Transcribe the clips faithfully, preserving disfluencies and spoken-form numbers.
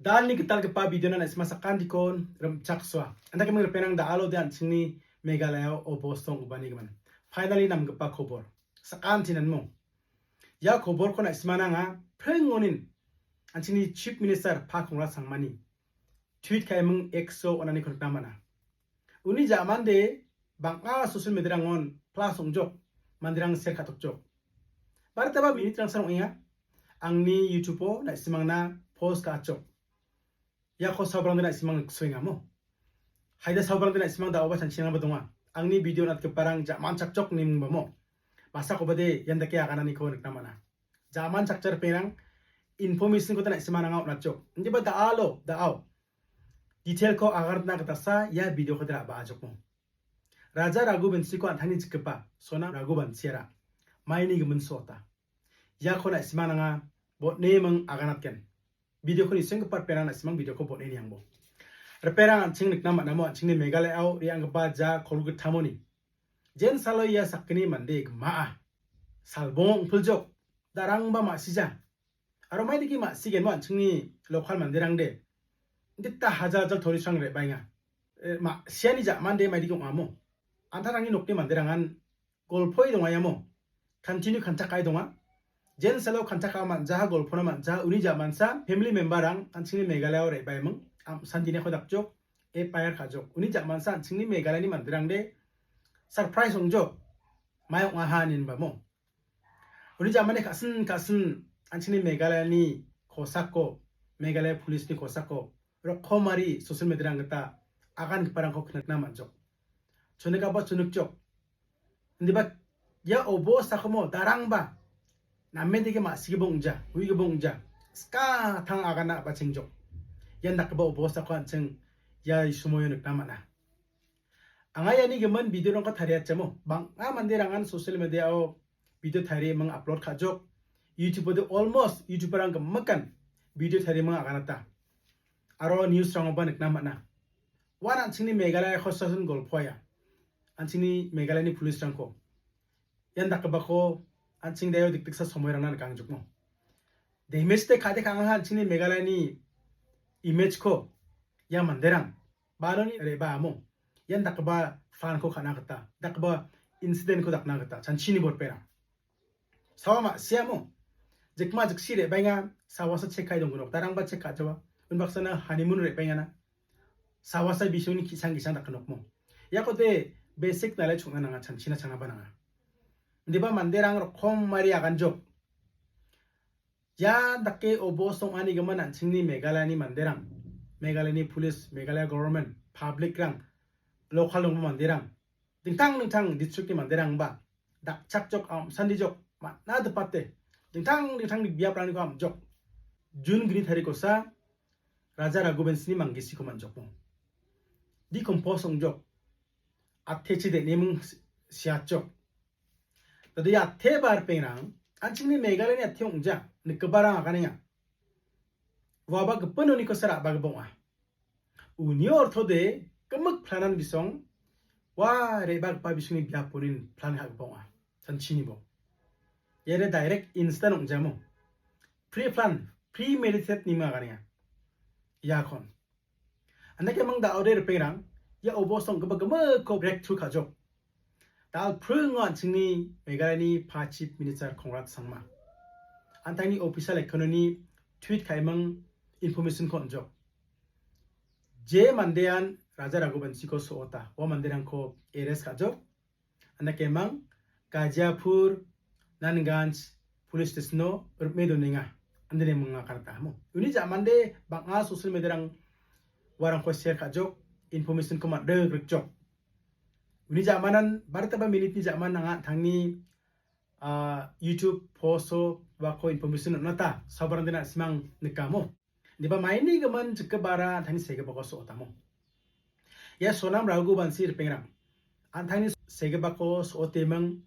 Dalni gitalgipa videona na·sima sakantiko rimchaksoa. Andake ming ripengrang da·alo de an·chingni Meghalayao obos donggipa nigimin. Finally namgipa kobor. Sakantinanmo. Ia koborko na·sima nanga pringonin an·chingni Chief Minister Pa Conrad Sangmani tweet ka·eming X-o on·aniko nikna man·a. Uni ja·mande bang·a social mediarangon plus ong·jok, manderang share ka·tokjok. Baritaba minute-rangsan ong·enga. Angni YouTube-o na·simangna post ka·atjok. Iako sabrangde na·simang niksoengamo. Haida sabrangde na·simang da·oba chanchinangba donga. Angni video on·atgiparang ja·manchakjok ine mingbamo. Masakobade ian dake agananiko nikna man·a. Ja·manchakja ripengrang information-kode na·simang nanga on·atjok. Indiba da·alo, da·ao. Detail-ko aganatna gitasa ia video-kode ra·baajokmo. Raja Raghuvansiko an·tangni jikgipa Sonam Raghuvansiara maini gimin so·ota. Iako na·simang nanga botneming aganatgen. Video-ko nisenggipa ripengrang na·simang video-ko botne niangbo. Ripengrang an·ching nikna man·amo an·chingni Meghalayao re·anggipa ja kolgittamoni. Jen salo ia sakgni mande gima·a. Salbongo ong·piljok. Darangba ma·sija. Aro maidake ma·sigenmo an·chingni local manderangde. Dita hajal hajal tourist-rang re·baenga. E, ma-, siani ja·mande maidake ong·amo. An·tangni nokni manderangan golpoi dongaiamo. Continue kanchak ka·e donga. Jen salo kanchak ka·a man·jaha, golpona man·jaha, uni ja·mansa family member-rang an·chingni Meghalayao re·baeming. Am-, sandinako dakjok, F I R ka·jok. Uni ja·mansa an·chingni Meghalayani manderangde surprise ong·jok. Mai ong·aha ine inbamo. Uni ja·mande ka·sin ka·sin an·chingni Meghalayani kosako, Meghalaya Police-ni kosako, rokomari social media-rang gita agangiparangko nikna man·jok. Chonikaba chonikjok. Indiba ia obostakomo darangba namedake ma·sigipa ong·ja, uigipa ong·ja, skatang agana ba·chengjok. Ian dakgipa obostako an·ching ia somoio nikna man·a. Anga iani gimin video-rangko tariachamo. Bang·a manderangan social media-o video tarieming upload ka·jok. YouTube-ode almost YouTuber-rang gimikan video tarieming aganata. Aro news-rangoba nikna man·a. Uan an·chingni Meghalaya kosason golpoa. An·chingni Meghalayani police-rangko. Ian dakgipako an·ching daio dikdiksa somoirangna nikangjokmo. Damage-de ka·de ka·angaha an·chingni Meghalayani image-ko ia manderang. Banoni re·baamo. Ian dakgipa fun-ko ka·na gita, dakgipa incident-ko dakna gita, chanchini borperang. Sawa ma·siamo. Jikma jiksi re·baenga, sawasa check ka·e donggnok. Darangba check ka·jawa. Unbaksana honeymoon re·baengana. Sawasa bisongni ki·sang gisang dakgnokmo. Iakode basic knowledge ong·na nanga, chanchina changaba nanga. Indiba manderang rokomari aganjok. Ia dake obos ong·anigimin an·chingni Meghalayani manderang, Meghalayani police, Meghalaya government, public-rang, local donggipa manderang, dingtang dingtang district-ni manderangba dakchakjok, am·sandijok, man·a dipate, dingtang dingtang biapraniko am·jok. June gni tarikosa Raja Raghuvansini manggisiko man·jokmo. Decompose ong·jok. Atechi de·neming si-, siatjok. Dade ia ateba ripengrang, an·chingni Meghalayani ate ong·ja, nikgiparang aganenga. Uaba gipin oniko sara a·bagipa ong·a. Uni ortode gimik planan bisong, ua re·bagipa bisongni biaponin plan ka·gipa ong·a. Chanchinibo. Iare direct instant ong·jamo. Pre-plan, premeditated nima aganenga. Iakon. Andake mang da·ode ripengrang, ia obos ong·gipa gimikko breakthrough ka·jok. Dal·pringo an·chingni Meghalayani Pa Chief Minister Conrad Sangma. An·tangni official account-oni tweet ka·eming information-ko on·jok. Je mandean Raja Raghuvansiko so·ota, ua manderangko arrest ka·jok. Andake mang Ghaziapur, Nanganj Police Station-o ripme donenga. Andene manga karata mo. Uni ja·mande bang·a social media-rang uarangko share ka·jok, information-ko man·rik rikjok. Uni ja·manan baritaba minute-ni ja·man nanga an·tangni, ah, YouTube post-o uako information on·ata, sabarangde na·simang nikamo. Indiba maini gimin jikgipara an·tangni segipako so·otamo. Ia Sonam Raghuvanshi ripengrang. An·tangni segipako so·oteming,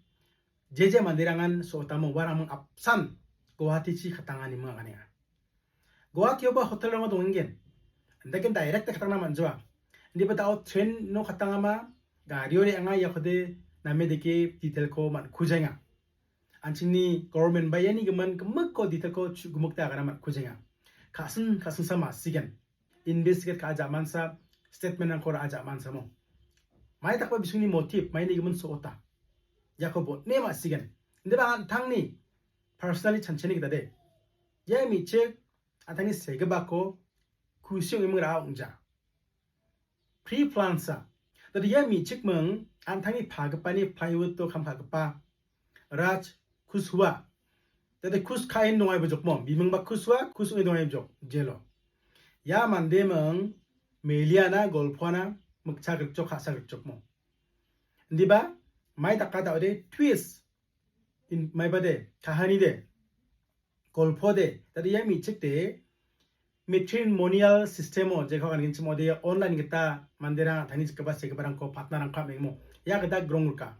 je je manderangan so·otamo, uarangming apsan Guwahatichi katanganiming aganenga. Guwahatioba hotel-rango dongenggen. Andaken direct katangna man·joa. Indiba da·o train-o katangama, gario re·anga iakode name dake detail-ko man·kujaenga. An·chingni government ba iani gimin gimikko detail-ko chu-, gimikde agana man·kujaenga. ka·sin ka·sinsa ma·sigen. Investigate ka·a ja·mansa, statement-rangko ra·a ja·mansamo. Mai dakgipa bisingni motive, maini gimin so·ota. Iako botne ma·sigen. Indiba an·tangni personally chanchani gita de. Ia me·chik an·tangni segipako kusi ong·eming ra·a ong·ja. Pre-plan sa. Dade ia me·chikming an·tangni pagipani plywood-o kam ka·gipa Raj Kushwa. Dade Kush ka·en dongai bojokmo. Bimingba Kushwa, Kush ong·e dongai bojok. Jelo. Ia mandeming meliana, golpoana, mikcha grikjok, ka·sa grikjokmo. Indiba, mai daka da·ode twist. In, maibade, kahani de. Golpo de, dade ia me·chik de, matrimonial system-o, jekon an·ching ong·ode, online gita manderang an·tangni jikgipa segiparangko patna rangkap mengmo. Ia gita grong rika.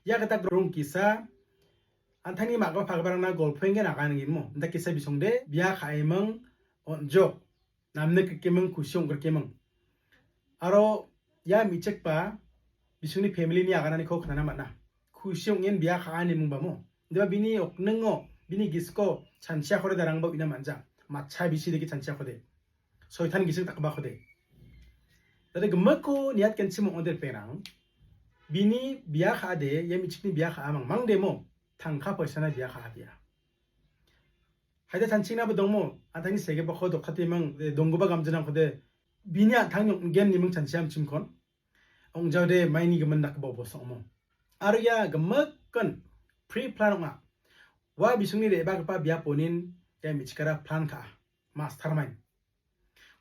Ia gita grong kisa, an·tangni ma·gipa pagiparangna golpoenggen aganenggenmo. Indakesa bisongde, bia ka·eming on·jok. Namnik rikeming, kusi ong·grikeming. Aro ia me·chikba bisingni family-ni agananiko knana man·a. Kusi ong·en bia ka·a ine mingbamo. Indiba bini okningo, bini gisiko chanchiakode darangba uina man·ja. Matcha bisi dake chanchiakode. Soitan gisik dakgipakode. Dade gimikko niatgenchim ong·ode ripengrang. Bini bia ka·ade, ia me·chikni bia ka·a mangmangdemo. Tangka poisana bia ka·a bia. Haida chanchingna bo dongmo, an·tangni segipako dokkateming, eh, donggipa gamjinrangkode, bini an·tangni ong·gen niming chanchiam chimkon. Ong·jaode maini gimin dakgipa bosongmo. Aro ia gimikin pre-plan ong·a. Ua bisingni re·bagipa biaponin ia me·chikara plan ka·a. Mastermind.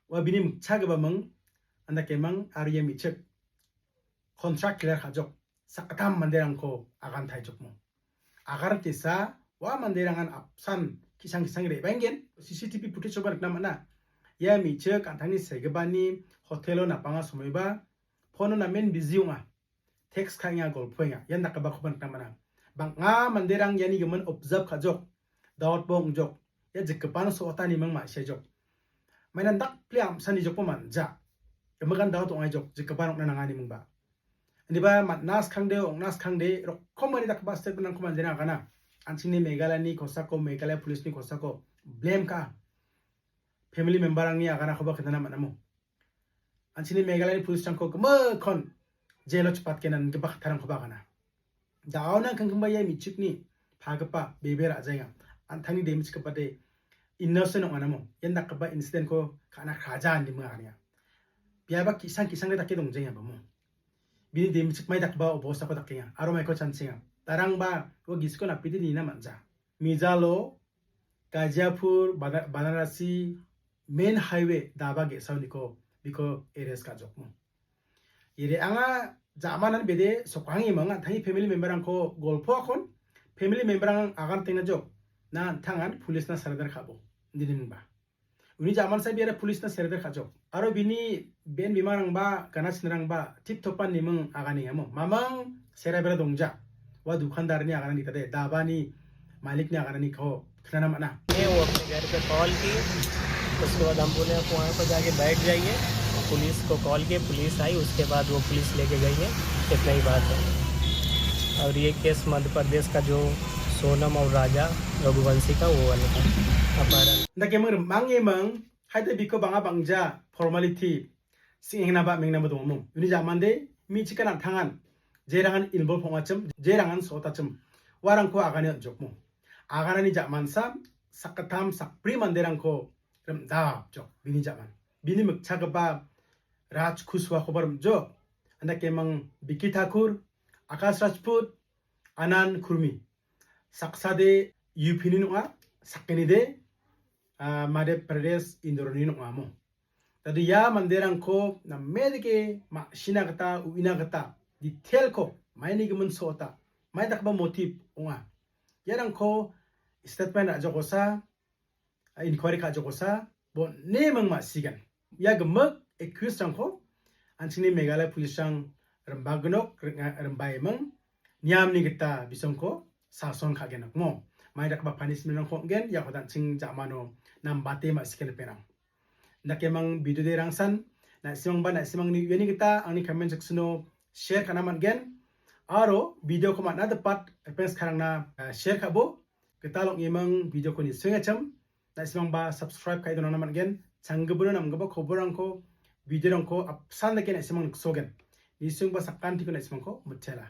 Ua bini mikchagipaming, andakeming, aro ia me·chik. Contract clear ka·jok, sakgittam manderangko agan taijokmo. Agar tesa, ua manderangan apsan ki·sang ki·sang re·baengen, C C T V footage-oba nikna man·a. Ia me·chik an·tangni segipani hotel-o napanga somoiba, phone-o namen busy ong·a. Text ka·enga, golpoenga. Ian dakgipakoba nikna man·a. Bang·a manderang iani gimin observe ka·jok. Doubt-ba ong·jok. Ia jikgipano so·otaniming ma·siajok. Mainan dakpli amsanijokba man·ja. Gimikan doubt ong·aijok, jikgipa ong·na nanganimingba. Indiba man·a skangde, ong·na skangde, rokomani dakgipa statement-rangko manderang agana. An·chingni Meghalayani kosako, Meghalaya police-ni kosako, blame ka. Family member-rangni aganakoba knana man·amo. An·chingni Meghalayani police-rangko gimikkon jail-o chipatgen, an·gipa kattarangkoba agana. Da·ona kangkimba ia me·chikni pagipa bebe ra·jaenga. An·tangni damage gipade innocent ong·anamo. Ian dakgipa incident-ko ka·na kraja ine minga agania. Biaba ki·sang ki·sangde dake dongjaenga bamo. Bini damage mai dakgipa obostako dakenga. Aro maiko chanchenga. Darangba ua gisiko napide nina man·ja. Mijalo Gaziapur, Bana-, Banarasi main highway daba ge·saoniko biko arrest ka·jokmo. Ire anga jamanan bede sokangimang an·tangni family member-rangko golpoakon, family member-rang agan tengnajok, na an·tangan police-na surrender ka·bo, indini mingba. Uni jaman sabi ara police-na surrender ka·jok. Aro bini ben bimangrangba, ganasinrangba tip topan niming aganengamo. Mamang sera bera dongja. Ua dukandarni aganani tade, dabani malikni agananiko knana man·a. ने वो अपने घर पे कॉल की, उसके बाद हम बोले, "आप वहाँ पर जाके बैठ जाइए।" पुलिस को कॉल किए, पुलिस आई, उसके बाद वो पुलिस लेके गई है। इतना ही बात है। और ये केस मध्य प्रदेश का जो सोनम और राजा रघुवंशी का, वो वाला था, अपहरण। Indakemang mang emang, haide biko bang·a bang·ja formality sing·engnaba mengnaba dongamo. Uni jamande, me·chikan an·tangan, jerangan involve ong·achim, jerangan so·otachim, uarangko agane on·jokmo. Aganani jamansa, sakgittam sakbri manderangko rim·dapjok, bini jaman. Bini mikchagipa Raj Kushwakoba rim·jok. Indakemang Vicky Thakur, Akash Rajput, Anand Kurmi. Saksade U P-ni ong·a, sakgnide, ah, Madhya Pradesh Indorni ong·amo. Dade ia manderangko namedake ma·sina gita, uina gita, detail-ko maini gimin so·ota, mai dakgipa motive ong·a. Iarangko statement ra·jokosa, inquiry ka·jokosa, bone ming ma·sigen. Ia gimik accused-rangko an·chingni Meghalaya police-rang rimbagnok, ring-, rimbaiming, niamni gita bisongko sason ka·gen nokmo. Mai dakgipa punishment-rangko ong·gen, iako an·ching jamano nambate ma·sigen ripengrang. Indakemang video de rangsan, na·simangba na·simangni uiani gita angni comment section-o share ka·na man·gen. Aro video-ko man·a dipat, ripengrangna, eh, share ka·bo. Gital ong·emang video-ko nisoengachim. na·simangba subscribe ka·e donangna man·gen. Changgipino namgipa koborrangko, videorangko apsan dake na·simang niksogen. Nisengba sakantiko na·simangko mitela.